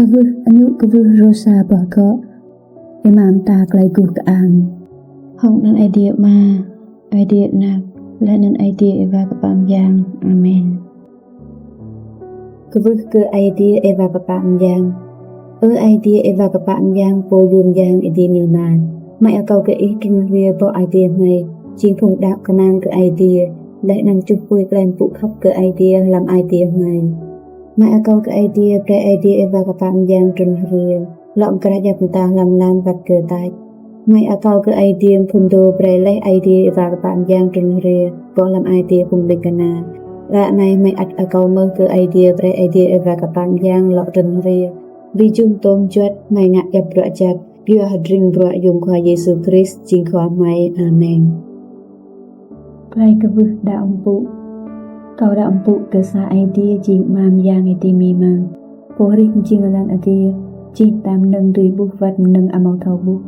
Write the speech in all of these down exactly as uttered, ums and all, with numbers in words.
Kwưh, añŭ kwưh Rôsa boh gŏ. Êma mta klei guh kơang. Hŏng anăn Aê Diê Ama, Aê Diê Anak, leh anăn Aê Diê Êwa Kpă Myang. Amen. Kwưh kơ Aê Diê Êwa Kpă Myang. Ơ Aê Diê Êwa Kpă Myang, Pô yuôm yang êdimima, hmei akâo kơ ih trŭn hriê bŏ ai tiê hmei, jing phung đăo knang kơ Aê Diê, leh anăn čuh pui klei mpŭ khăp kơ Aê Diê hlăm ai tiê hmei. Hmei akâo kơ Aê Diê brei Aê Diê Êwa Kpă Myang trŭn hriê, lŏ mkra djăp mta hlăm lam wăt kơ tač. Hmei akâo kơ Aê Diê mphŭn dô brei leh Aê Diê Êwa Kpă Myang trŭn hriê bŏ hlăm ai tiê phung ƀĭng kna. Ară anei hmei ăt akâo mơh kơ Aê Diê brei Aê Diê Êwa Kpă Myang lŏ trŭn hriê, bi jŭm tôm juăt hmei ngă djăp bruă jăk, kyua hdrĭng bruă yuôm Khua Yêsu Krist jing Khua hmei. Amen. Klei kwưh đăo mpŭ. Kâo đăo mpŭ kơ sa Aê Diê jing Ama myang êdimima, Pô hrih mjing lăn adiê, jing mta mnơ̆ng dưi ƀuh wăt mnơ̆ng amâo thâo ƀuh.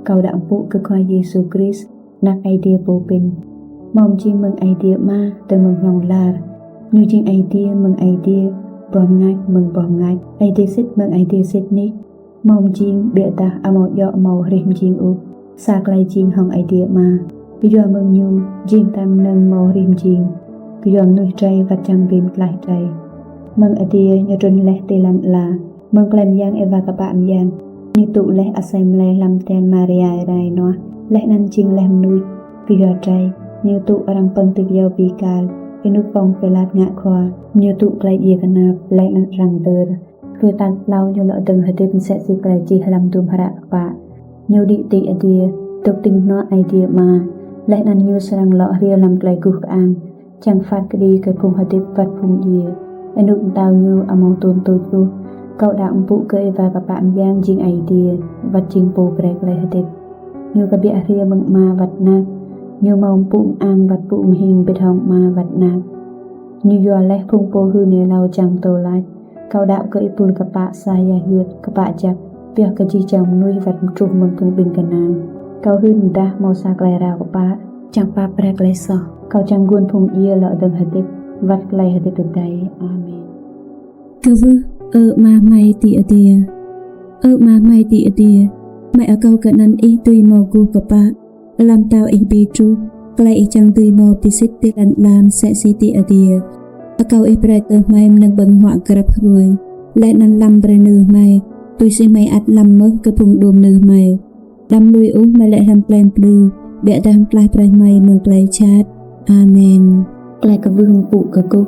Kâo đăo mpŭ kơ Khua Yêsu Krist, Anak Aê Diê Pô Pĭn, mâo mjing mơ̆ng Aê Diê Ama, dơ̆ng mơ̆ng hlŏng lar. Ñu jing Aê Diê mơ̆ng Aê Diê, boh mngač mơ̆ng boh mngač, Aê Diê sĭt mơ̆ng Aê Diê sĭt nik. Mâo mjing ƀiădah amâo djŏ mâo hrih mjing ôh. Sa klei jing hŏng Aê Diê Ama. Kyua mơ̆ng ñu, jing mta mnơ̆ng mâo hrih mjing, kyua mnuih drei wăt čiăng bi mtlaih drei. Mơ̆ng adiê ñu trŭn leh ti lăn ala, mơ̆ng klei myang Êwa Kpă Myang, ñu tŭ leh asei mlei hlăm tian Maria êrai nuah, leh anăn jing leh mnuih. Kyua drei, ñu tŭ arăng pơ̆ng ti kyâo bi kal, ênuk Pôns Pilat ngă khua, ñu tŭ klei djiê knap, leh anăn arăng dơr. Hruê tal tlâo ñu lŏ dơ̆ng hdĭp msĕ si klei čih hlăm dŭm hră kpă. Ñu đĭ ti adiê, dôk tĭng hnuă Aê Diê Ama, leh anăn ñu srăng lŏ hriê hlăm klei guh kơang, čiăng phat kđi kơ phung hdĭp wăt phung djiê. Ênuk mtao ñu amâo tuôm tuč ôh. Kâo đăo mpŭ kơ Êwa Kpă Myang jing Aê Diê, wăt jing Pô brei klei hdĭp. Ñu kbiă hriê mơ̆ng Ama wăt Anak. Ñu mâo mpŭ mơang wăt mpŭ mhing mbĭt hŏng Ama wăt Anak. Ñu yua leh phung pô hưn êlâo čiăng mtô lač. Kâo đăo kơ êpul kpă sa ya hyưt, kpă jăk, pioh kơ jih jang mnuih wăt mtruh mơ̆ng phung ƀĭng kna. Kâo hưn mdah mâo sa klei rao kpă, čiăng pap brei klei soh. Kâo čang guôn phung djiê lŏ dơ̆ng hdĭp, wăt klei hdĭp êdei. Amen. Kwưh, Ơ Ama hmei ti adiê. Ơ Ama hmei ti adiê, hmei akâo kơ anăn ih dưi mâo guh kpă, ala mtao ih bi truh, klei ih čiăng dưi mâo bi sĭt ti lăn ala msĕ si ti adiê. Akâo ih brei kơ hmei mnơ̆ng ƀơ̆ng huă grăp hruê, leh anăn lăm brei nư hmei, tui si hmei ăt lăm mơh kơ phung đuôm nư hmei. Đăm lui ôh hmei lĕ hlăm klei mplư, ƀiădah mtlaih brei hmei mơ̆ng klei jhat. Amen. Klei kwưh mpŭ kkuh.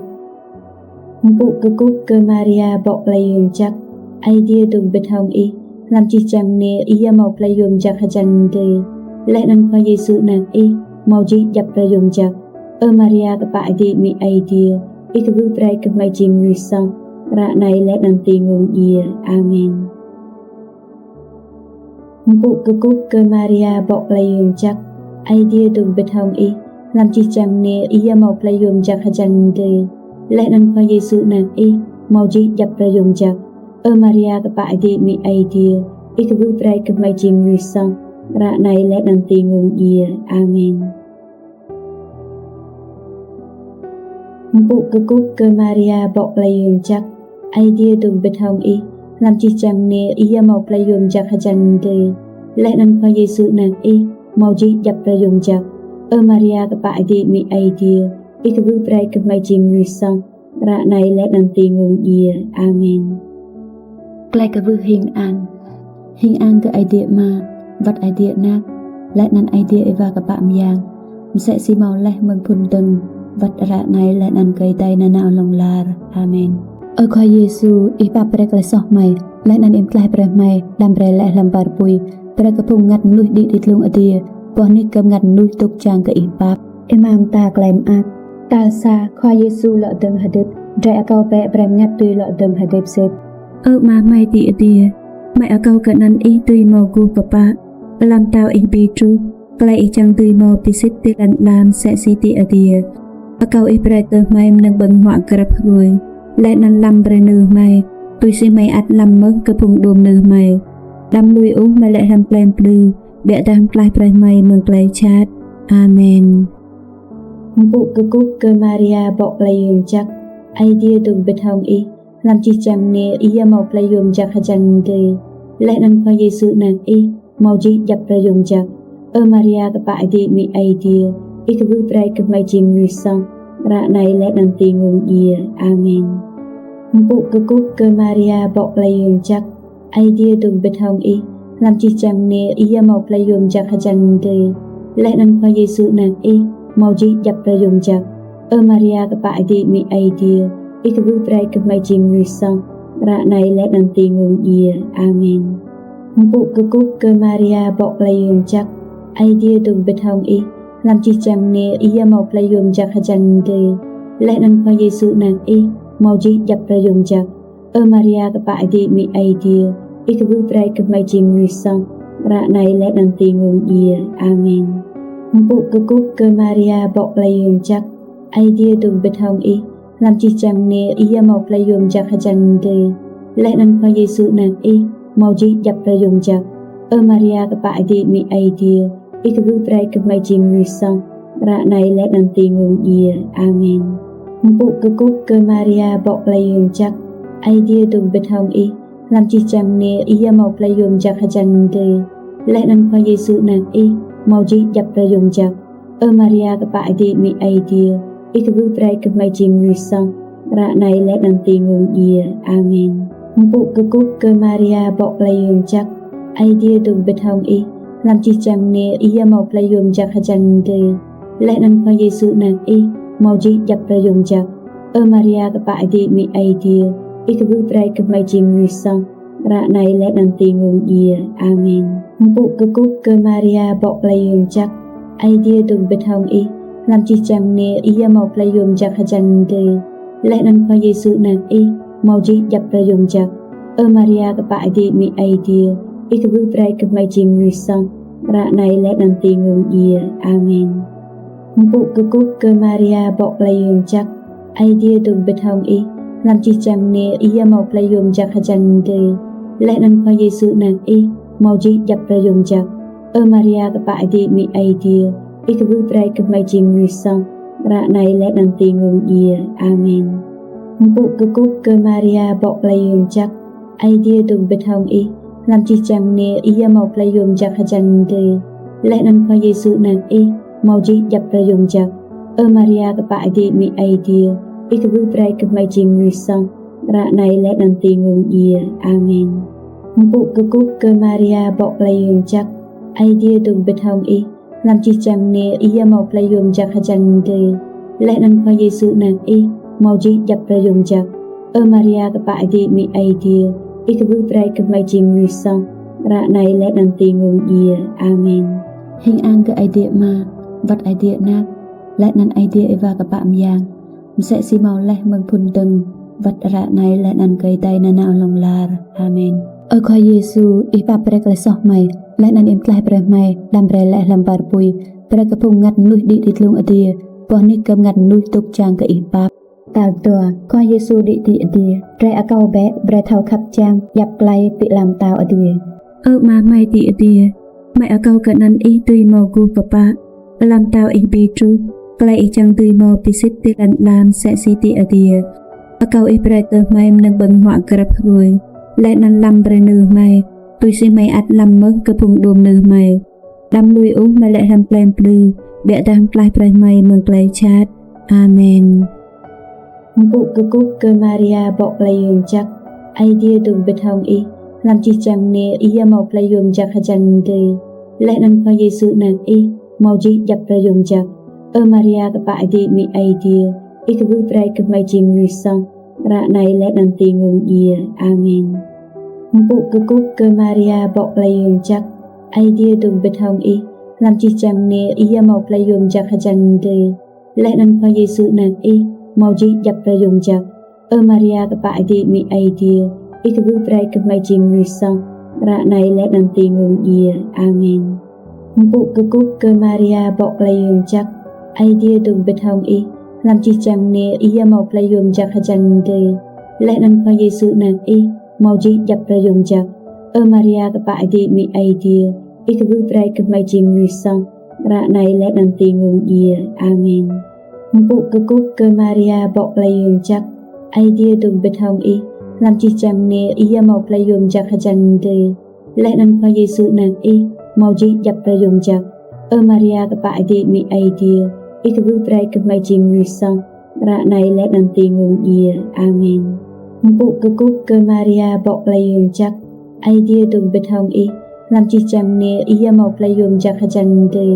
Mpŭ kkuh kơ Maria bŏ klei yuôm jăk, Aê Diê dôk mbĭt hŏng ih, hlăm jih jang mniê ih yơh mâo klei yuôm jăk hjăn mdê. Leh anăn Khua Yêsu anak ih, mâo jih djăp klei yuôm jăk. Ơ Maria kpă êdi amĭ Aê Diê, ih kwưh brei kơ hmei jing mnuih soh, ară anei leh anăn ti mmông djiê. Amen. Mpŭ kkuh kơ Maria bŏ klei yuôm jăk, Aê Diê dôk mbĭt hŏng ih, hlăm jih jang mniê ih yơh mâo klei yuôm jăk hjăn mdê. Leh anăn Khua Yêsu anak ih, mâo jih djăp klei yuôm jăk. Ơ Maria kpă êdi amĭ Aê Diê, ih kwưh brei kơ hmei jing mnuih soh, ară anei leh anăn ti mmông djiê. Amen. Mpŭ kkuh kơ Maria bŏ klei yuôm jăk, Aê Diê dôk mbĭt hŏng ih, hlăm jih jang mniê ih yơh mâo klei yuôm jăk hjăn mdê. Leh anăn Khua Yêsu anak ih, mâo jih djăp klei yuôm jăk. Ơ Maria kpă êdi amĭ Aê Diê, ih kwưh brei kơ hmei jing mnuih soh, ară anei leh anăn ti mmông djiê. Amen. Klei kwưh hing ang. Hing ang kơ Aê Diê Ama, wăt Aê Diê Anak, leh anăn Aê Diê Êwa Kpă Myang, msĕ si mâo leh mơ̆ng phŭn dơ̆ng, wăt ară anei leh anăn kơ êdei nanao hlŏng lar. Amen. Ơ Khua Yêsu, ih pap brei klei soh hmei, leh anăn ih mtlaih brei hmei, đăm brei lĕ hlăm war pui, brei kơ phung mngăt mnuih đĭ ti dlông adiê, boh nik kơ mngăt mnuih dôk čang kơ ih pap. Êma mta klei mơak. Tal sa, Khua Yêsu lŏ dơ̆ng hdĭp, drei akâo bĕ brei mngăt dưi lŏ dơ̆ng hdĭp sĭt. Ơ Ama hmei ti adiê, hmei akâo kơ anăn ih dưi mâo guh kpă, ala mtao ih bi truh, klei ih čiăng dưi mâo bi sĭt ti lăn ala msĕ si ti adiê. Akâo ih brei kơ hmei mnơ̆ng ƀơ̆ng huă grăp hruê, leh anăn lăm brei nư hmei, tui si hmei ăt lăm mơh kơ phung đuôm nư hmei. Đăm lui ôh hmei lĕ hlăm klei mplư, ƀiădah mtlaih brei hmei mơ̆ng klei jhat. Amen. Mpŭ kkuh kơ Maria bŏ klei yuôm jăk, Aê Diê dôk mbĭt hŏng ih, Hlăm jih jang mniê ih yơh mâo klei yuôm jăk hjăn mdê. Leh anăn Khua Yêsu anak ih mâo jih djăp klei yuôm jăk. Ơ Maria kpă êdi amĭ Aê Diê, ih kwưh brei kơ hmei jing mnuih soh, ară anei leh anăn ti mmông djiê. Amen. Mpŭ kkuh kơ Maria bŏ klei yuôm jăk, Aê Diê dôk mbĭt hŏng ih, hlăm jih jang mniê ih yơh mâo klei yuôm jăk hjăn mdê. Leh anăn Khua Yêsu anak ih mâo jih djăp klei yuôm jăk. Ơ Maria kpă êdi amĭ Aê Diê, ih kwưh brei kơ hmei jing mnuih soh, ară anei leh anăn ti mmông djiê. Amen. Mpŭ kkuh kơ Maria bŏ klei yuôm jăk, Aê Diê dôk mbĭt hŏng ih, hlăm jih jang mniê ih yơh mâo klei yuôm jăk hjăn mdê. Leh anăn Khua Yêsu anak ih mâo jih djăp klei yuôm jăk. Ơ Maria kpă êdi amĭ Aê Diê, ih kwưh brei kơ hmei jing mnuih soh, ară anei leh anăn ti mmông djiê. Amen. Mpŭ kkuh kơ Maria bŏ klei yuôm jăk, Aê Diê dôk mbĭt hŏng ih, hlăm jih jang mniê ih yơh mâo klei yuôm jăk hjăn mdê. Leh anăn Khua Yêsu anak ih mâo jih djăp klei yuôm jăk. Ơ Maria kpă êdi amĭ Aê Diê, ih kwưh brei kơ hmei jing mnuih soh, ară anei leh anăn ti mmông djiê. Amen. Mpŭ kkuh kơ Maria bŏ klei yuôm jăk, Aê Diê dôk mbĭt hŏng ih, hlăm jih jang mniê ih yơh mâo klei yuôm jăk hjăn mdê. Leh anăn Khua Yêsu anak ih mâo jih djăp klei yuôm jăk. Ơ Maria kpă êdi amĭ Aê Diê, ih kwưh brei kơ hmei jing mnuih soh, ară anei leh anăn ti mmông djiê. Amen. Mpŭ kkuh kơ Maria bŏ klei yuôm jăk, Aê Diê dôk mbĭt hŏng ih, hlăm jih jang mniê ih yơh mâo klei yuôm jăk hjăn mdê. Leh anăn Khua Yêsu anak ih mâo jih djăp klei yuôm jăk. Ơ Maria kpă êdi amĭ Aê Diê, ih kwưh brei kơ hmei jing mnuih soh, ară anei leh anăn ti mmông djiê. Amen. Mpŭ kkuh kơ Maria bŏ klei yuôm jăk, Aê Diê dôk mbĭt hŏng ih, hlăm jih jang mniê ih yơh mâo klei yuôm jăk hjăn mdê. Leh anăn Khua Yêsu anak ih mâo jih djăp klei yuôm jăk. Ơ Maria kpă êdi amĭ Aê Diê, ih kwưh brei kơ hmei jing mnuih soh, ară anei leh anăn ti mmông djiê. Amen. Mpŭ kkuh kơ Maria bŏ klei yuôm jăk, Aê Diê dôk mbĭt hŏng ih, hlăm jih jang mniê ih yơh mâo klei yuôm jăk hjăn mdê. Leh anăn Khua Yêsu anak ih mâo jih djăp klei yuôm jăk. Ơ Maria kpă êdi amĭ Aê Diê, ih kwưh brei kơ hmei jing mnuih soh, ară anei leh anăn ti mmông djiê. Amen. Mpŭ kkuh kơ Maria bŏ klei yuôm jăk, Aê Diê dôk mbĭt hŏng ih, hlăm jih jang mniê ih yơh mâo klei yuôm jăk hjăn mdê. Leh anăn Khua Yêsu anak ih mâo jih djăp klei yuôm jăk. Ơ Maria kpă êdi amĭ Aê Diê, ih kwưh brei kơ hmei jing mnuih soh, ară anei leh anăn ti mmông djiê. Amen. Mpŭ kkuh kơ Maria bŏ klei yuôm jăk, Aê Diê dôk mbĭt hŏng ih, hlăm jih jang mniê ih yơh mâo klei yuôm jăk hjăn mdê. Leh anăn Khua Yêsu anak ih mâo jih djăp klei yuôm jăk. Ơ Maria kpă êdi amĭ Aê Diê, ih kwưh brei kơ hmei jing mnuih soh, ară anei leh anăn ti mmông djiê. Amen. Hing ang kơ Aê Diê Ama, wăt Aê Diê Anak, leh anăn Aê Diê Êwa Kpă Myang, msĕ si mâo leh mơ̆ng phŭn dơ̆ng, wăt ară anei leh anăn kơ êdei nanao hlŏng lar. Amen. Ơ Khua Yêsu, ih pap brei klei soh hmei, leh anăn ih mtlaih brei hmei, đăm brei lĕ hlăm war pui, brei kơ phung mngăt mnuih đĭ ti dlông adiê, boh nik kơ mngăt mnuih dôk čang kơ ih pap. Tal dua, Khua Yêsu đĭ ti adiê, drei akâo bĕ, brei thâo khăp čiăng, djăp klei ti ala mtao adiê. Ơ Ama hmei ti adiê, hmei akâo kơ anăn ih dưi mâo guh kpă, ala mtao ih bi truh, klei ih čiăng dưi mâo bi sĭt ti lăn ala msĕ si ti adiê. Akâo ih brei kơ hmei mnơ̆ng ƀơ̆ng huă grăp hruê, leh anăn lăm brei nư hmei, tui si hmei ăt lăm mơh kơ phung đuôm nư hmei. Đăm lui ôh hmei lĕ hlăm klei mplư, ƀiădah mtlaih brei hmei mơ̆ng klei jhat. Amen. Mpŭ kkuh kơ Maria bŏ klei yuôm jăk, Aê Diê dôk mbĭt hŏng ih, hlăm jih jang mniê ih yơh mâo klei yuôm jăk hjăn mdê. Leh anăn Khua Yêsu anak ih mâo jih djăp klei yuôm jăk. Ơ Maria kpă êdi amĭ Aê Diê, ih kwưh brei kơ hmei jing mnuih soh, ară anei leh anăn ti mmông djiê. Amen. Mpŭ kkuh kơ Maria bŏ klei yuôm jăk, Aê Diê dôk mbĭt hŏng ih, hlăm jih jang mniê ih yơh mâo klei yuôm jăk hjăn mdê. Leh anăn Khua Yêsu anak ih mâo jih djăp klei yuôm jăk. Ơ Maria kpă êdi amĭ Aê Diê, ih kwưh brei kơ hmei jing mnuih soh, ară anei leh anăn ti mmông djiê. Amen. Mpŭ kkuh kơ Maria bŏ klei yuôm jăk, Aê Diê dôk mbĭt hŏng ih, hlăm jih jang mniê ih yơh mâo klei yuôm jăk hjăn mdê. Leh anăn Khua Yêsu anak ih mâo jih djăp klei yuôm jăk. Ơ Maria kpă êdi amĭ Aê Diê, ih kwưh brei kơ hmei jing mnuih soh, ară anei leh anăn ti mmông djiê. Amen. Mpŭ kkuh kơ Maria bŏ klei yuôm jăk, Aê Diê dôk mbĭt hŏng ih, hlăm jih jang mniê ih yơh mâo klei yuôm jăk hjăn mdê. Leh anăn Khua Yêsu anak ih, mâo jih djăp klei yuôm jăk. Ơ Maria kpă êdi amĭ Aê Diê, ih kwưh brei kơ hmei jing mnuih soh, ară anei leh anăn ti mmông djiê. Amen. Mpŭ kkuh kơ Maria bŏ klei yuôm jăk, Aê Diê dôk mbĭt hŏng ih, hlăm jih jang mniê ih yơh mâo klei yuôm jăk hjăn mdê.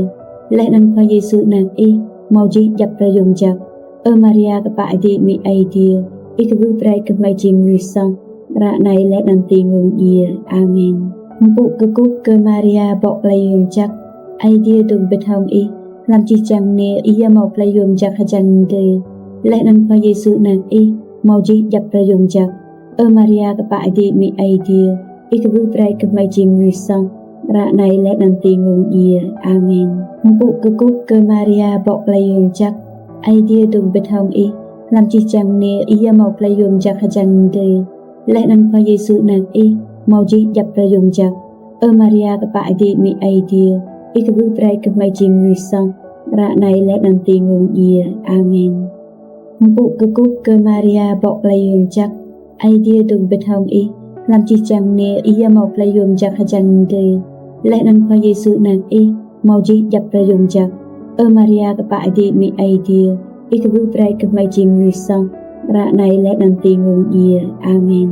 Leh anăn Khua Yêsu anak ih, mâo jih djăp klei yuôm jăk. Ơ Maria kpă êdi amĭ Aê Diê, ih kwưh brei kơ hmei jing mnuih soh, ară anei leh anăn ti mmông djiê. Amen. Mpŭ kkuh kơ Maria bŏ klei yuôm jăk, Aê Diê dôk mbĭt hŏng ih, hlăm jih jang mniê ih yơh mâo klei yuôm jăk hjăn mdê. Leh anăn Khua Yêsu anak ih, mâo jih djăp klei yuôm jăk. Ơ Maria kpă êdi amĭ Aê Diê, ih kwưh brei kơ hmei jing mnuih soh, ară anei leh anăn ti mmông djiê. Amen. Mpŭ kkuh kơ Maria bŏ klei yuôm jăk, Aê Diê dôk mbĭt hŏng ih, hlăm jih jang mniê ih yơh mâo klei yuôm jăk hjăn mdê. Leh anăn Khua Yêsu anak ih, mâo jih djăp klei yuôm jăk. Ơ Maria kpă êdi amĭ Aê Diê, ih kwưh brei kơ hmei jing mnuih soh, ară anei leh anăn ti mmông djiê. Amen. Mpŭ kkuh kơ Maria bŏ klei yuôm jăk, Aê Diê dôk mbĭt hŏng ih, hlăm jih jang mniê ih yơh mâo klei yuôm jăk hjăn mdê. Leh anăn Khua Yêsu anak ih, mâo jih djăp klei yuôm jăk. Ơ Maria kpă êdi amĭ Aê Diê, ih kwưh brei kơ hmei jing mnuih soh, ară anei leh anăn ti mmông djiê. Amen.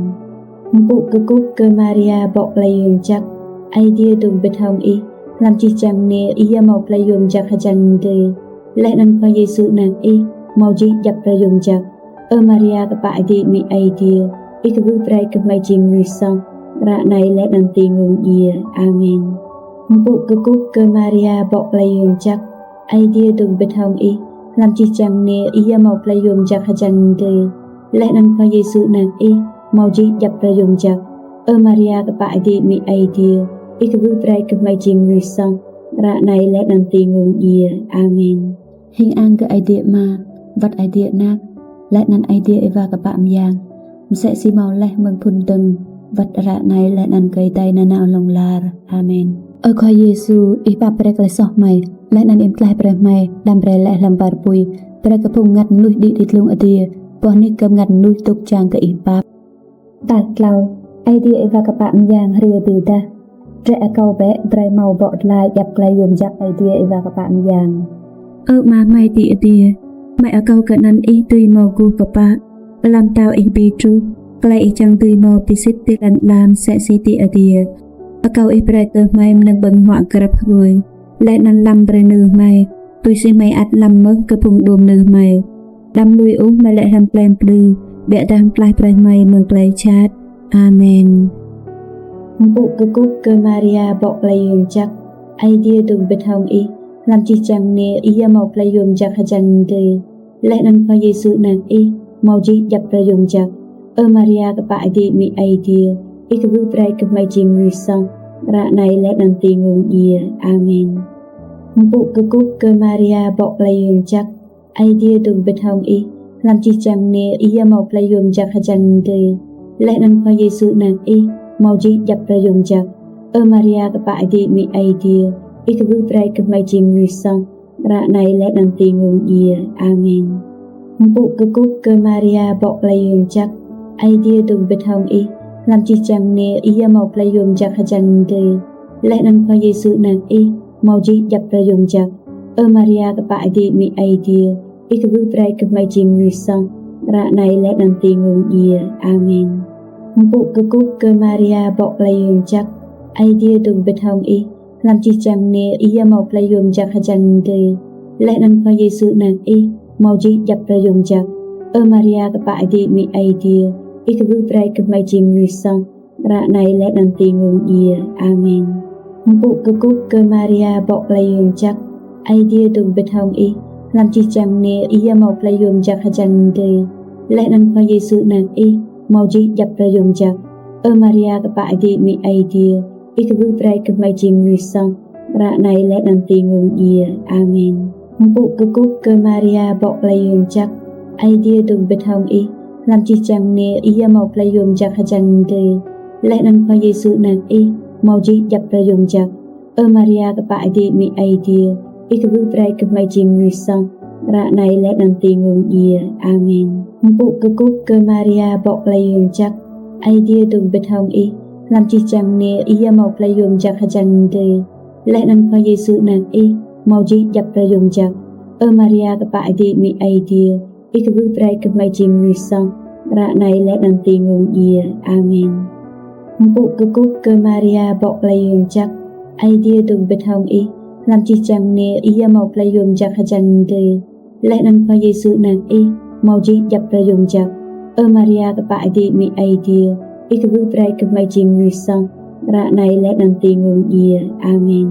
Mpŭ kkuh kơ Maria bŏ klei yuôm jăk, Aê Diê dôk mbĭt hŏng ih, hlăm jih jang mniê ih yơh mâo klei yuôm jăk hjăn mdê. Leh anăn Khua Yêsu anak ih, mâo jih djăp klei yuôm jăk. Ơ Maria kpă êdi amĭ Aê Diê, ih kwưh brei kơ hmei jing mnuih soh, ară anei leh anăn ti mmông djiê. Amen. Mpŭ kkuh kơ Maria bŏ klei yuôm jăk, Aê Diê dôk mbĭt hŏng ih, hlăm jih jang mniê ih yơh mâo klei yuôm jăk hjăn mdê. Leh anăn Khua Yêsu anak ih, mâo jih djăp klei yuôm jăk. Ơ Maria kpă êdi amĭ Aê Diê, ih kwưh brei kơ hmei jing mnuih soh, ară anei leh anăn ti mmông djiê. Amen. Hing ang kơ Aê Diê Ama, wăt Aê Diê Anak, leh anăn Aê Diê Êwa Kpă Myang, msĕ si mâo leh mơ̆ng phŭn dơ̆ng, wăt ară anei leh anăn kơ êdei nanao hlŏng lar. Amen. Ơ Khua Yêsu, ih pap brei klei soh hmei, leh anăn ih mtlaih brei hmei, đăm brei lĕ hlăm war pui, brei kơ phung mngăt mnuih đĭ ti dlông adiê, boh nik kơ mngăt mnuih dôk čang kơ ih pap. Tal tlâo, Aê Diê Êwa Kpă Myang hriê bi êdah. Drei akâo bĕ brei mâo bŏ dlai djăp klei yuôm jăk Aê Diê Êwa Kpă Myang. Ơ Ama hmei ti adiê, hmei akâo kơ anăn ih dưi mâo guh kpă, ala mtao ih bi truh, klei ih čiăng dưi mâo bi sĭt ti lăn ala msĕ si ti adiê. Akâo ih brei kơ hmei mnơ̆ng ƀơ̆ng huă grăp hruê, leh anăn lăm brei nư hmei, tui si hmei ăt lăm mơh kơ phung đuôm nư hmei. Đăm lui ôh hmei lĕ hlăm klei mplư, ƀiădah mtlaih brei hmei mơ̆ng klei jhat. Amen. Mpŭ kkuh kơ Maria bŏ klei yuôm jăk, Aê Diê dôk mbĭt hŏng ih, hlăm jih jang mniê ih yơh mâo klei yuôm jăk hjăn mdê. Leh anăn Khua Yêsu anak ih, mâo jih djăp klei yuôm jăk. Ơ Maria kpă êdi amĭ Aê Diê, ih kwưh brei kơ hmei jing mnuih soh, ară anei leh anăn ti mmông djiê. Amen. Mpŭ kkuh kơ Maria bŏ klei yuôm jăk, Aê Diê dôk mbĭt hŏng ih, hlăm jih jang mniê ih yơh mâo klei yuôm jăk hjăn mdê. Leh anăn Khua Yêsu anak ih, mâo jih djăp klei yuôm jăk. Ơ Maria kpă êdi amĭ Aê Diê, ih kwưh brei kơ hmei jing mnuih soh, ară anei leh anăn ti mmông djiê. Amen. Mpŭ kkuh kơ Maria bŏ klei yuôm jăk, Aê Diê dôk mbĭt hŏng ih, hlăm jih jang mniê ih yơh mâo klei yuôm jăk hjăn mdê. Leh anăn Khua Yêsu anak ih, mâo jih djăp klei yuôm jăk. Ơ Maria kpă êdi amĭ Aê Diê, ih kwưh brei kơ hmei jing mnuih soh, ară anei leh anăn ti mmông djiê. Amen. Mpŭ kkuh kơ Maria bŏ klei yuôm jăk, Aê Diê dôk mbĭt hŏng ih, hlăm jih jang mniê ih yơh mâo klei yuôm jăk hjăn mdê. Leh anăn Khua Yêsu anak ih, mâo jih djăp klei yuôm jăk. Ơ Maria kpă êdi amĭ Aê Diê, ih kwưh brei kơ hmei jing mnuih soh, ară anei leh anăn ti mmông djiê. Amen. Mpŭ kkuh kơ Maria bŏ klei yuôm jăk, Aê Diê dôk mbĭt hŏng ih, hlăm jih jang mniê ih yơh mâo klei yuôm jăk hjăn mdê. Leh anăn Khua Yêsu anak ih, mâo jih djăp klei yuôm jăk. Ơ Maria kpă êdi amĭ Aê Diê, ih kwưh brei kơ hmei jing mnuih soh, ară anei leh anăn ti mmông djiê. Amen. Mpŭ kkuh kơ Maria bŏ klei yuôm jăk, Aê Diê dôk mbĭt hŏng ih, hlăm jih jang mniê ih yơh mâo klei yuôm jăk hjăn mdê. Leh anăn Khua Yêsu anak ih, mâo jih djăp klei yuôm jăk. Ơ Maria kpă êdi amĭ Aê Diê, ih kwưh brei kơ hmei jing mnuih soh, ară anei leh anăn ti mmông djiê. Amen. Mpŭ kkuh kơ Maria bŏ klei yuôm jăk, Aê Diê dôk mbĭt hŏng ih, hlăm jih jang mniê ih yơh mâo klei yuôm jăk hjăn mdê. Leh anăn Khua Yêsu anak ih mâo jih djăp klei yuôm jăk. Ơ Maria kpă êdi amĭ Aê Diê, ih kwưh brei kơ hmei jing mnuih soh, ară anei leh anăn ti mmông djiê. Amen. Mpŭ kkuh kơ Maria bŏ klei yuôm jăk, Aê Diê dôk mbĭt hŏng ih, hlăm jih jang mniê ih yơh mâo klei yuôm jăk hjăn mdê. Leh anăn Khua Yêsu anak ih mâo jih djăp klei yuôm jăk. Ơ Maria kpă êdi amĭ Aê Diê, ih kwưh brei kơ hmei jing mnuih soh, ară anei leh anăn ti mmông djiê. Amen.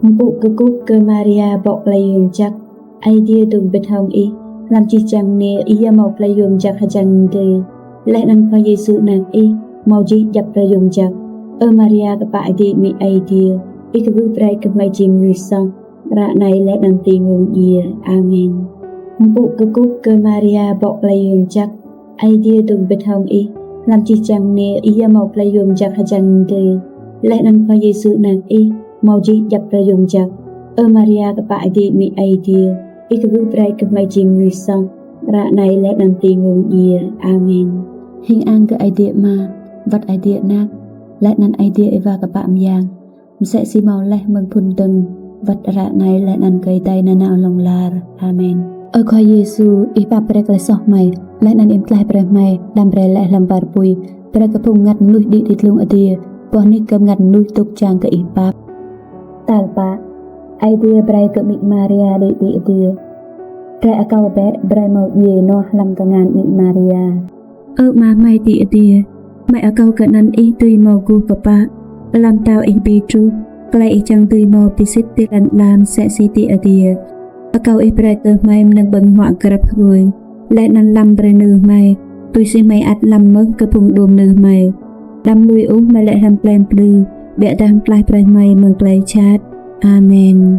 Mpŭ kkuh kơ Maria bŏ klei yuôm jăk, Aê Diê dôk mbĭt hŏng ih, hlăm jih jang mniê ih yơh mâo klei yuôm jăk hjăn mdê. Leh anăn Khua Yêsu anak ih mâo jih djăp klei yuôm jăk. Ơ Maria kpă êdi amĭ Aê Diê, ih kwưh brei kơ hmei jing mnuih soh, ară anei leh anăn ti mmông djiê. Amen. Mpŭ kkuh kơ Maria bŏ klei yuôm jăk, Aê Diê dôk mbĭt hŏng ih, hlăm jih jang mniê ih yơh mâo klei yuôm jăk hjăn mdê. Leh anăn Khua Yêsu anak ih mâo jih djăp klei yuôm jăk. Ơ Maria kpă êdi amĭ Aê Diê, ih kwưh brei kơ hmei jing mnuih soh, ară anei leh anăn ti mmông djiê. Amen. Hing ang kơ Aê Diê Ama, wăt Aê Diê Anak, leh anăn Aê Diê Êwa Kpă Myang, msĕ si mâo leh mơ̆ng phŭn dơ̆ng, wăt ară anei leh anăn kơ êdei nanao hlŏng lar. Amen. Ơ Khua Yêsu, ih pap brei klei soh hmei, leh anăn ih mtlaih brei hmei, đăm brei lĕ hlăm war pui, brei kơ phung mngăt mnuih đĭ ti dlông adiê, boh nik kơ mngăt mnuih dôk čang kơ ih pap. Tal pă, Aê Diê brei kơ amĭ Maria đĭ ti adiê. Drei akâo bĕ brei mâo djiê ênuah hlăm kngan amĭ Maria. Ơ Ama hmei ti adiê, hmei akâo kơ anăn ih dưi mâo guh kpă, ala mtao ih bi truh, klei ih čiăng dưi mâo bi sĭt ti lăn ala msĕ si ti adiê. Akâo ih brei kơ hmei mnơ̆ng ƀơ̆ng huă grăp hruê, leh anăn lăm brei nư hmei, tui si hmei ăt lăm mơh kơ phung đuôm nư hmei. Đăm lui ôh hmei lĕ hlăm klei mplư, ƀiădah mtlaih brei hmei mơ̆ng klei jhat. Amen.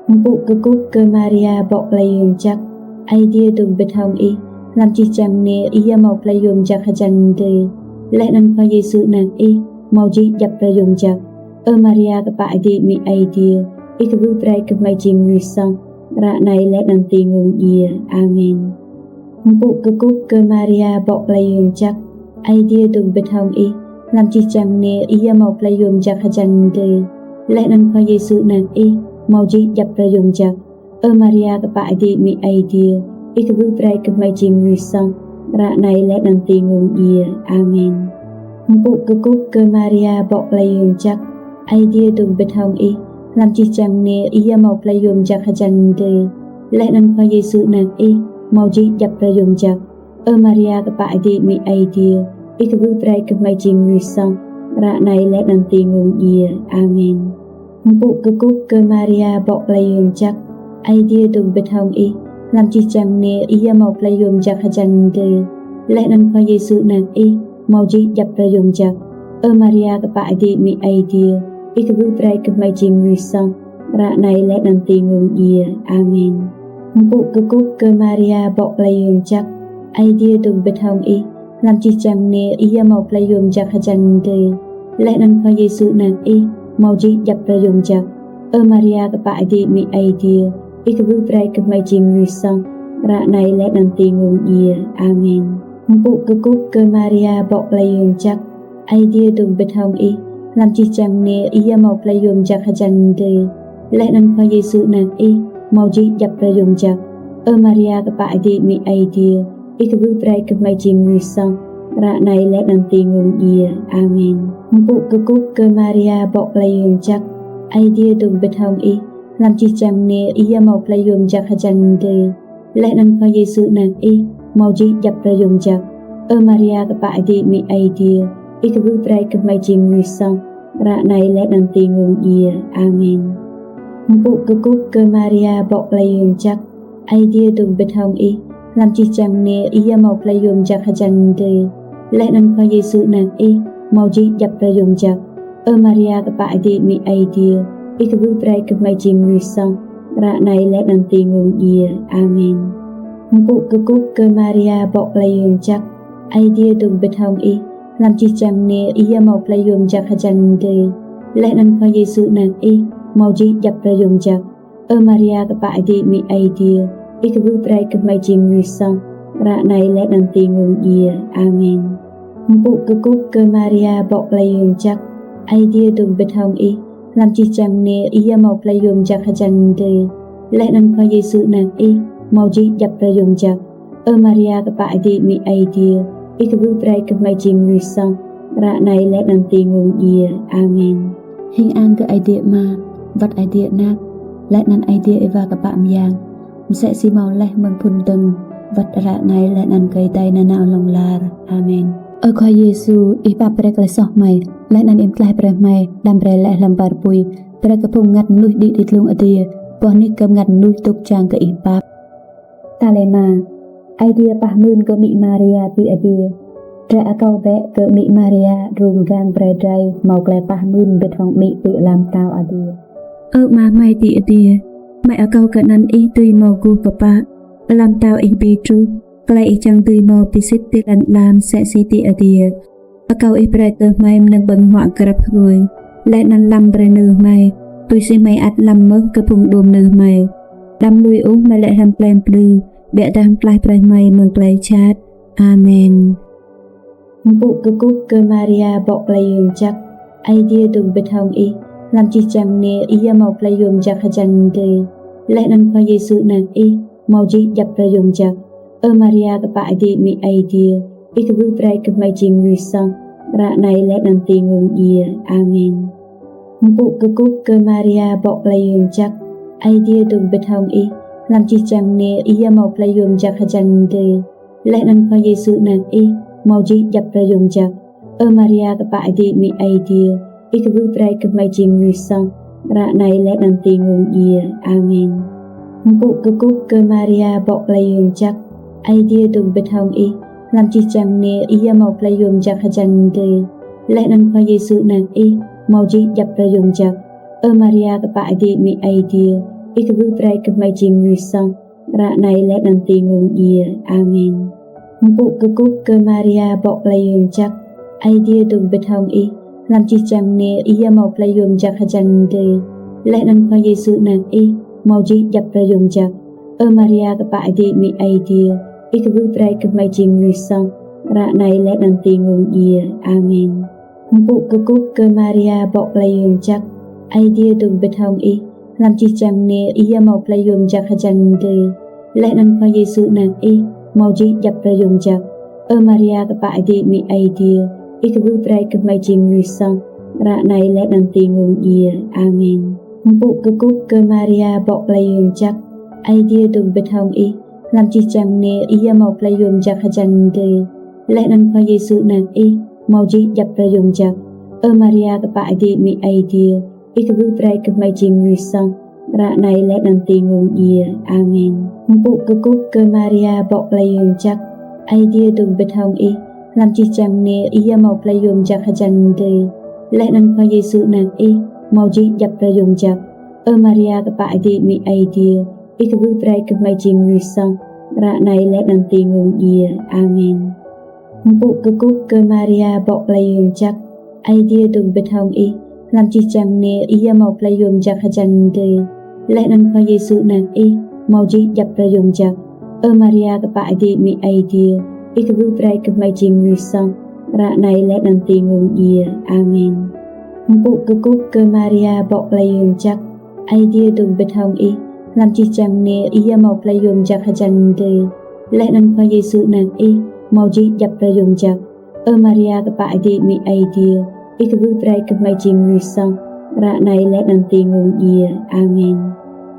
Mpŭ kkuh kơ Maria bŏ klei yuôm jăk, Aê Diê dôk mbĭt hŏng ih, hlăm jih jang mniê ih yơh mâo klei yuôm jăk hjăn mdê. Leh anăn Khua Yêsu anak ih mâo jih djăp klei yuôm jăk. Ơ Maria kpă êdi amĭ Aê Diê, ih kwưh brei kơ hmei jing mnuih soh, ară anei leh anăn ti mmông djiê. Amen. Mpŭ kkuh kơ Maria bŏ klei yuôm jăk, Aê Diê dôk mbĭt hŏng ih, hlăm jih jang mniê ih yơh mâo klei yuôm jăk hjăn mdê. Leh anăn Khua Yêsu anak ih mâo jih djăp klei yuôm jăk. Ơ Maria kpă êdi amĭ Aê Diê, ih kwưh brei kơ hmei jing mnuih soh, ară anei leh anăn ti mmông djiê. Amen. Mpŭ kkuh kơ Maria bŏ klei yuôm jăk, Aê Diê dôk mbĭt hŏng ih, hlăm jih jang mniê ih yơh mâo klei yuôm jăk hjăn mdê. Leh anăn Khua Yêsu anak ih mâo jih djăp klei yuôm jăk. Ơ Maria kpă êdi amĭ Aê Diê, ih kwưh brei kơ hmei jing mnuih soh, ară anei leh anăn ti mmông djiê. Amen. Mpŭ kkuh kơ Maria bŏ klei yuôm jăk, Aê Diê dôk mbĭt hŏng ih, hlăm jih jang mniê ih yơh mâo klei yuôm jăk hjăn mdê. Leh anăn Khua Yêsu anak ih mâo jih djăp klei yuôm jăk. Ơ Maria kpă êdi amĭ Aê Diê, ih kwưh brei kơ hmei jing mnuih soh, ară anei leh anăn ti mmông djiê. Amen. Mpŭ kkuh kơ Maria bŏ klei yuôm jăk, Aê Diê dôk mbĭt hŏng ih, hlăm jih jang mniê ih yơh mâo klei yuôm jăk hjăn mdê. Leh anăn Khua Yêsu anak ih mâo jih djăp klei yuôm jăk. Ơ Maria kpă êdi amĭ Aê Diê, ih kwưh brei kơ hmei jing mnuih soh, ară anei leh anăn ti mmông djiê. Amen. Mpŭ kkuh kơ Maria bŏ klei yuôm jăk, Aê Diê dôk mbĭt hŏng ih, hlăm jih jang mniê ih yơh mâo klei yuôm jăk hjăn mdê. Leh anăn Khua Yêsu anak ih mâo jih djăp klei yuôm jăk. Ơ Maria kpă êdi amĭ Aê Diê, ih kwưh brei kơ hmei jing mnuih soh, ară anei leh anăn ti mmông djiê. Amen. Mpŭ kkuh kơ Maria bŏ klei yuôm jăk, Aê Diê dôk mbĭt hŏng ih, hlăm jih jang mniê ih yơh mâo klei yuôm jăk hjăn mdê. Leh anăn Khua Yêsu anak ih mâo jih djăp klei yuôm jăk. Ơ Maria kpă êdi amĭ Aê Diê, ih kwưh brei kơ hmei jing mnuih soh, ară anei leh anăn ti mmông djiê. Amen. Mpŭ kkuh kơ Maria bŏ klei yuôm jăk, Aê Diê dôk mbĭt hŏng ih, hlăm jih jang mniê ih yơh mâo klei yuôm jăk hjăn mdê. Leh anăn Khua Yêsu anak ih mâo jih djăp klei yuôm jăk. Ơ Maria kpă êdi amĭ Aê Diê, ih kwưh brei kơ hmei jing mnuih soh, ară anei leh anăn ti mmông djiê. Amen. Mpŭ kkuh kơ Maria bŏ klei yuôm jăk, Aê Diê dôk mbĭt hŏng ih, hlăm jih jang mniê ih yơh mâo klei yuôm jăk hjăn mdê. Leh anăn Khua Yêsu anak ih mâo jih djăp klei yuôm jăk. Ơ Maria kpă êdi amĭ Aê Diê, Ih kwưh brei kơ hmei jing mnuih soh, ară anei leh anăn ti mmông djiê. Amen. Mpŭ kkuh kơ Maria bŏ klei yuôm jăk, Aê Diê dôk mbĭt hŏng ih, hlăm jih jang mniê ih yơh mâo klei yuôm jăk hjăn mdê, leh anăn Khua Yêsu anak ih mâo jih djăp klei yuôm jăk. Ơ Maria kpă êdi amĭ Aê Diê, ih kwưh brei kơ hmei jing mnuih soh, ară anei leh anăn ti mmông djiê. Amen. Hing ang kơ Aê Diê Ama, wăt Aê Diê Anak, leh anăn Aê Diê Êwa Kpă Myang, msĕ si mâo leh mơ̆ng phŭn dơ̆ng, wăt ară anei leh anăn kơ êdei nanao hlŏng lar. Amen. Ơ Khua Yêsu, ih pap brei klei soh hmei, leh anăn ih mtlaih brei hmei, đăm brei lĕ hlăm war pui, brei kơ phung mngăt mnuih đĭ ti dlông adiê, boh nik kơ mngăt mnuih dôk čang kơ ih pap. Tal êma, Aê Diê pah mưn kơ amĭ Maria ti adiê. Drei akâo bĕ kơ amĭ Maria đru mgang brei drei mâo klei pah mưn mbĭt hŏng amĭ ti ala mtao adiê. Ơ Ama hmei ti adiê, hmei akâo kơ anăn ih dưi mâo guh kpă, ala mtao ih bi truh, klei ih čiăng dưi mâo bi sĭt ti lăn ala msĕ si ti adiê. Akâo ih brei kơ hmei mnơ̆ng ƀơ̆ng huă grăp hruê, leh anăn lăm brei nư hmei, tui si hmei ăt lăm mơh kơ phung đuôm nư hmei. Đăm lui ôh hmei lĕ hlăm klei mplư, ƀiădah mtlaih brei hmei mơ̆ng klei jhat. Amen. Mpŭ kkuh kơ Maria bŏ klei yuôm jăk, Aê Diê dôk mbĭt hŏng ih, hlăm jih jang mniê ih yơh mâo klei yuôm jăk hjăn mdê, leh anăn Khua Yêsu anak ih mâo jih djăp klei yuôm jăk. Ơ Maria kpă êdi amĭ Aê Diê, ih kwưh brei kơ hmei jing mnuih soh, ară anei leh anăn ti mmông djiê. Amen. Mpŭ kkuh kơ Maria bŏ klei yuôm jăk, Aê Diê dôk mbĭt hŏng ih, hlăm jih jang mniê ih yơh mâo klei yuôm jăk hjăn mdê, leh anăn Khua Yêsu anak ih mâo jih djăp klei yuôm jăk. Ơ Maria kpă êdi amĭ Aê Diê, ih kwưh brei kơ hmei jing mnuih soh, ară anei leh anăn ti mmông djiê. Amen. Mpŭ kkuh kơ Maria bŏ klei yuôm jăk, Aê Diê dôk mbĭt hŏng ih, hlăm jih jang mniê ih yơh mâo klei yuôm jăk hjăn mdê, leh anăn Khua Yêsu anak ih mâo jih djăp klei yuôm jăk. Ơ Maria kpă êdi amĭ Aê Diê, ih kwưh brei kơ hmei jing mnuih soh, ară anei leh anăn ti mmông djiê. Amen. Mpŭ kkuh kơ Maria bŏ klei yuôm jăk, Aê Diê dôk mbĭt hŏng ih, hlăm jih jang mniê ih yơh mâo klei yuôm jăk hjăn mdê, leh anăn Khua Yêsu anak ih mâo jih djăp klei yuôm jăk. Ơ Maria kpă êdi amĭ Aê Diê, ih kwưh brei kơ hmei jing mnuih soh, ară anei leh anăn ti mmông djiê. Amen. Mpŭ kkuh kơ Maria bŏ klei yuôm jăk, Aê Diê dôk mbĭt hŏng ih, hlăm jih jang mniê ih yơh mâo klei yuôm jăk hjăn mdê, leh anăn Khua Yêsu anak ih mâo jih djăp klei yuôm jăk. Ơ Maria kpă êdi amĭ Aê Diê, ih kwưh brei kơ hmei jing mnuih soh, ară anei leh anăn ti mmông djiê. Amen. Mpŭ kkuh kơ Maria bŏ klei yuôm jăk, Aê Diê dôk mbĭt hŏng ih, hlăm jih jang mniê ih yơh mâo klei yuôm jăk hjăn mdê, leh anăn Khua Yêsu anak ih mâo jih djăp klei yuôm jăk. Ơ Maria kpă êdi amĭ Aê Diê, ih kwưh brei kơ hmei jing mnuih soh, ară anei leh anăn ti mmông djiê. Amen. Mpŭ kkuh kơ Maria bŏ klei yuôm jăk, Aê Diê dôk mbĭt hŏng ih, hlăm jih jang mniê ih yơh mâo klei yuôm jăk hjăn mdê, leh anăn Khua Yêsu anak ih mâo jih djăp klei yuôm jăk. Ơ Maria kpă êdi amĭ Aê Diê, ih kwưh brei kơ hmei jing mnuih soh, ară anei leh anăn ti mmông djiê. Amen. Mpŭ kkuh kơ Maria bŏ klei yuôm jăk, Aê Diê dôk mbĭt hŏng ih, hlăm jih jang mniê ih yơh mâo klei yuôm jăk hjăn mdê, leh anăn Khua Yêsu anak ih mâo jih djăp klei yuôm jăk. Ơ Maria kpă êdi amĭ Aê Diê, ih kwưh brei kơ hmei jing mnuih soh, ară anei leh anăn ti mmông djiê. Amen. Mpŭ kkuh kơ Maria bŏ klei yuôm jăk, Aê Diê dôk mbĭt hŏng ih, hlăm jih jang mniê ih yơh mâo klei yuôm jăk hjăn mdê, leh anăn Khua Yêsu anak ih mâo jih djăp klei yuôm jăk. Ơ Maria kpă êdi amĭ Aê Diê, ih kwưh brei kơ hmei jing mnuih soh, ară anei leh anăn ti mmông djiê. Amen.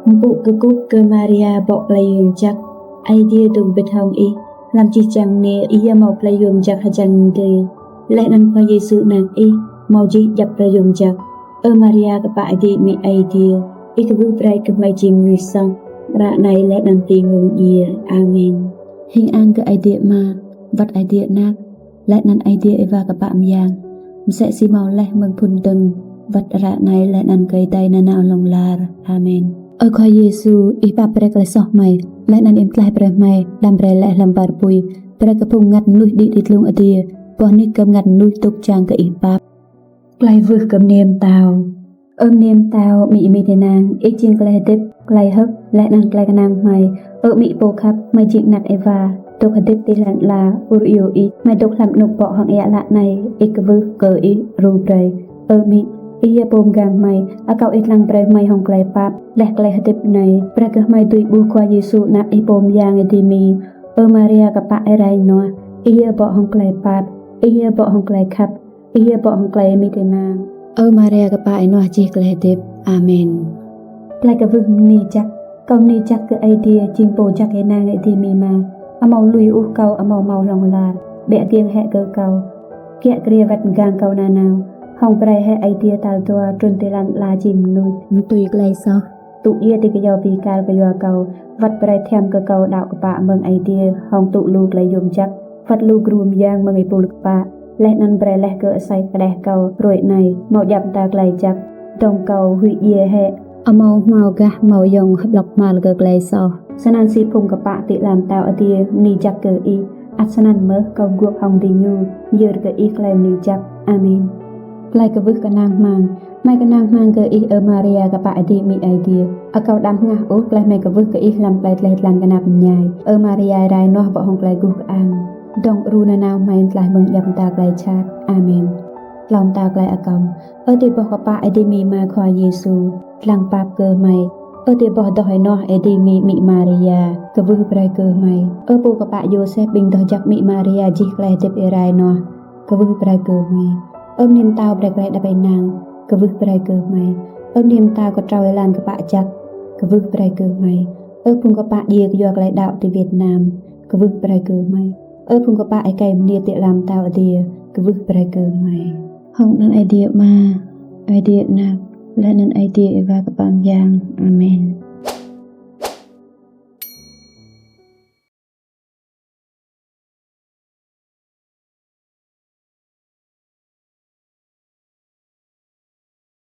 Mpŭ kkuh kơ Maria bŏ klei yuôm jăk, Aê Diê dôk mbĭt hŏng ih, hlăm jih jang mniê ih yơh mâo klei yuôm jăk hjăn mdê, leh anăn Khua Yêsu anak ih mâo jih djăp klei yuôm jăk. Ơ Maria kpă êdi amĭ Aê Diê, ih kwưh brei kơ hmei jing mnuih soh, ară anei leh anăn ti mmông djiê. Amen. Hing ang kơ Aê Diê Ama, wăt Aê Diê Anak, leh anăn Aê Diê Êwa Kpă Myang, msĕ si mâo leh mơ̆ng phŭn dơ̆ng, wăt ară anei leh anăn kơ êdei nanao hlŏng lar. Amen. Ơ Khua Yêsu, ih pap brei klei soh hmei, leh anăn ih mtlaih brei hmei, đăm brei lĕ hlăm war pui, brei kơ phung mngăt mnuih đĭ ti dlông adiê, boh nik kơ mngăt mnuih dôk čang kơ ih pap. Klei kwưh kơ mniê mtao. Ơ mniê mtao amĭ êmi ti nang, ih jing klei hdĭp, klei hơ̆k, leh anăn klei knang hmei. Ơ amĭ pô khăp, hmei jing anak êwa, dôk hdĭp ti lăn ala, ur iêu ih, hmei dôk hlăm anôk bŏ hŏng êa ală anei, ih kwưh kơ ih đru brei. Ơ amĭ, ih yơh pô mgang hmei, akâo ih dlăng brei hmei hŏng klei pap, leh klei hdĭp anei, brei kơ hmei dưi ƀuh Khua Yêsu anak ih pô myang êdimi. Ơ Maria kpă êrai ênuah, ih yơh bŏ hŏng klei pap, ih yơh bŏ hŏng klei khăp, ih yơh bŏ hŏng klei êmi ti nang. Ơ Maria kpă ênuah jih klei hdĭp. Amen. Klei kwưh mni jăk. Kâo mni jăk kơ Aê Diê jing pô jăk ênang êdimi mơh. Amâo lui ôh kâo amâo mâo hlŏng lar. Ƀiă giêng hĕ kơ kâo, kiă kriê wăt mgang kâo nanao. Hŏng brei hĕ Aê Diê tal dua trŭn ti lăn ala jing mnuih, mtui klei soh, tŭ djiê ti kyâo bi kal kyua kâo, wăt brei thiăm kơ kâo đăo kpă mơ̆ng Aê Diê hŏng tŭ lu klei yuôm jăk, wăt lu gru myang mơ̆ng êpul kpă, leh anăn brei leh kơ asei kđeh kâo hruê anei mâo djăp mta klei jăk, dŏng kâo huĭ djiê hĕ, amâo hmao gah mâo yŏng hƀlŏk hmal kơ klei soh. Snăn si phung kpă ti ala mtao adiê mni jăk kơ ih, ăt snăn mơh kâo guôp hŏng diñu myơr kơ ih klei mni jăk. Amen. Klei kwưh knang hmăng. Hmei knang hmăng kơ ih, Ơ Maria kpă êdimi Aê Diê. Akâo đăm hngah ôh klei hmei kwưh kơ ih hlăm klei dleh dlan knap mñai. Ơ Maria êrai ênuah bŏ hŏng klei guh kơang, dŏng đru nanao hmei mtlaih mơ̆ng djăp mta klei jhat. Amen. Tlâo mta klei akâo. Ơ tiê boh kpă êdimi Ama Khua Yêsu, dlăng pap kơ hmei. Ơ tiê boh doh ênuah êdimi amĭ Maria, kwưh brei kơ hmei. Ơ pô kpă Yôsep ƀĭng doh jăk amĭ Maria jih klei hdĭp êrai ênuah, kwưh brei kơ hmei. Ơ mniê mtao brei klei êđăp ênang, kwưh brei kơ hmei. Ơ mniê mtao ktrâo êlan kpă jăk, kwưh brei kơ hmei. Ơ phung kpă djiê kyua klei đăo ti Việt Nam, kwưh brei kơ hmei. Ơ phung kpă êkei mniê ti ala mtao adiê, kwưh brei kơ hmei. Hŏng anăn Aê Diê Ama, Aê Diê Anak, leh anăn Aê Diê Êwa Kpă Myang. Amen.